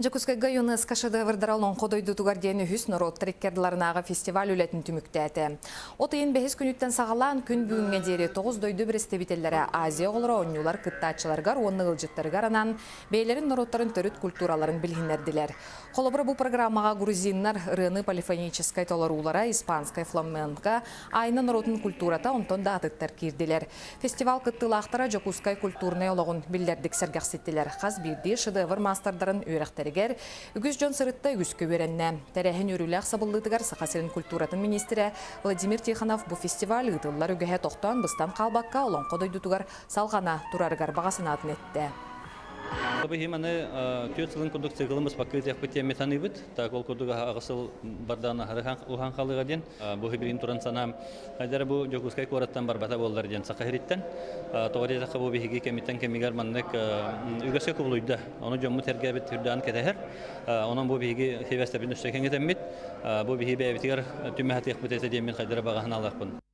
Дьокуускайга ЮНЕСКО шедеврдара Олоҥхо дойдутугар диэн үһүс норуоттар иккардыларынааҕы фестиваль үлэтин түмүктээтэ. От ыйын бэһис күнүттэн саҕалаан күн бүгүҥҥэ диэри 9 дойду бэрэстэбиитэллэрэ Азия оҕолоро оонньуулар кыттааччыларыгар уонна ыалдьыттарыгар анаан бэйэлэрин норуоттарын төрүт культураларын билиһиннэрдилэр. Холобура, бу программаҕа грузиннар ырыаны полифоническай толоруулара, испанскай фламенко, айна норуотун культурата, онтон да атыттар киирдилэр. Фестивал кыттыылаахтара Дьокуускай культурнай олоҕун биллэрдик сэргэхситтилэр. Хас биирдии шедевр маастардарын үөрэхтэригэр үгүс дьон сырытта, үгүскэ үөрэннэ. Тэрээһин үөрүүлээх сабыллыытыгар Саха сирин культуратын министрэ Владимир Тихонов бу фестиваль ыытыллар үгэһэ тохтоон-быстан хаалбакка Олоҥхо дойдутугар салҕана турарыгар баҕа санаатын эттэ. Биһи маны 4 сылын курдук циклын быспакка ыытыахпыт диэн саныыбыт. Так ол курдук аҕыс сыл бардаан аһары уһаан халыга диэн. Бу билигин туран санаам хайдара бу Дьокуускай куораттан барбата буоллар диэн Саха сириттэн. Тоҕо диэтэххэ бу биһиги кэмиттэн кэмигэр маннык үгэскэ кубулуйда. Ону дьоммут эргэбит үрдээн кэтэһэр. Онон бу биһиги сибээстэбин өссө кэҥэтэммит. Бу биһи бэйэбитигэр түмэ сатыахпыт этэ диэммин хайдара баҕаһын алыахпын.